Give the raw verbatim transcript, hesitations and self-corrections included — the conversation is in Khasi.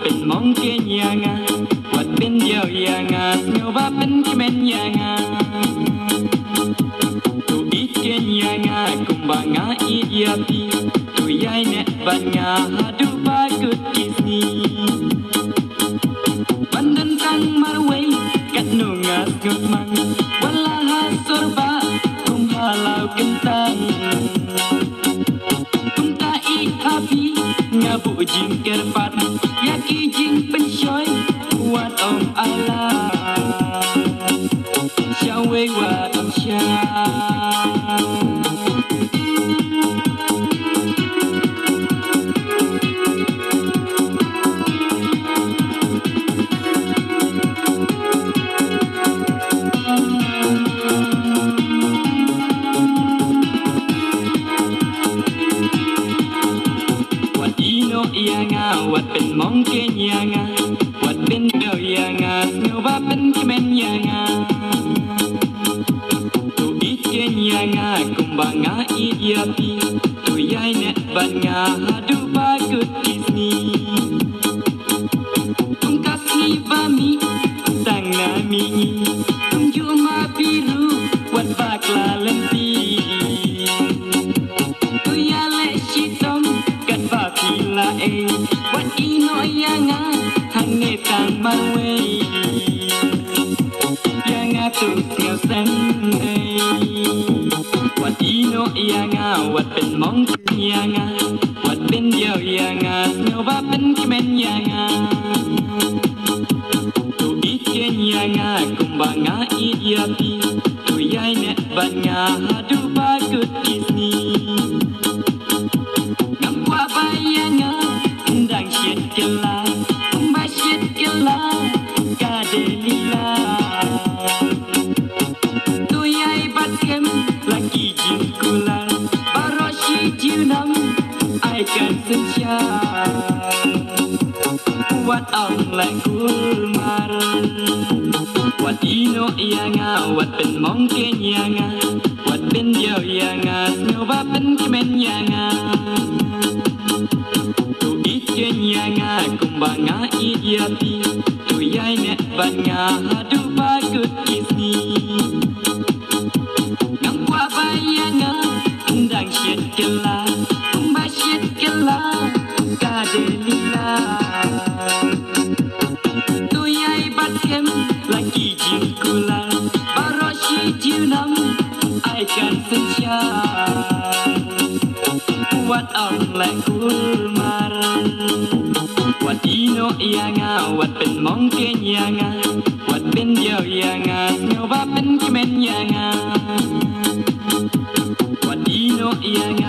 Pynmong keiñ ïa nga, wat pyndiaw ïa nga, sngewbha pynkmen ïa nga. To ïeit keiñ ïa nga kumba nga ïeit ïa phi. To ïaineh bad nga haduh ba kut ki sngi. Ban don tang marwei katno nga sngewthuh mang, wat la ha sor ba kum ha law kyntang. Kumta ïeit ha phi nga buh jingkyrpad ïa ki jingpynshoi, wat ong alam. Shawei wat ong shaw. Wat ïehnoh ïa nga, wat pynmong keiñ ïa nga, wat pyndiaw ïa nga, sngewbha pynkmen ïa nga. To ïeit keiñ ïa nga kumba nga ïeit ïa phi. To ïaineh bad nga haduh ba kut ki sngi. Kum ka sngi ba mih tang na mihngi, kumjuh ma phi ruh wat bakla lynti. To ïaleh shitom katba phi la ei, wat ïehnoh ïa nga hangne tang marwei. Ïa nga to sngewsih ei. Wat ïehnoh ïa nga, wat pynmong keiñ ïa nga, wat pyndiaw ïa nga, sngewbha pynkmen ïa nga. To ïeit keiñ ïa nga kumba nga ïeit ïa phi. To ïaineh bad nga haduh ba kut ki sngi. Ngam kwah ba ïa nga dang shit kylla, kumba shit kylla ka Delilah. To ïai bat skhem la ki jingkular, baroh shi junom ai kan synshar. Wat ong leh kulmar. Wat ïehnoh ïa nga, wat pynmong keiñ ïa nga, wat pyndiaw ïa nga, sngewbha pynkmen ïa nga. To ïeit keiñ ïa nga kumba nga ïeit ïa phi. To ïaineh bad nga haduh ba kut ki sngi. Ngam kwah ba ïa nga dang shit kylla, kumba shit kylla ka Delilah. To ïai bat skhem la ki jingkular, baroh shi junom ai kan synshar. Wat ong leh kulmar. Wat ïehnoh ïa nga, wat pynmong keiñ ïa nga, wat pyndiaw ïa nga, sngewbha pynkmen ïa nga. Wat ïehnoh ïa nga.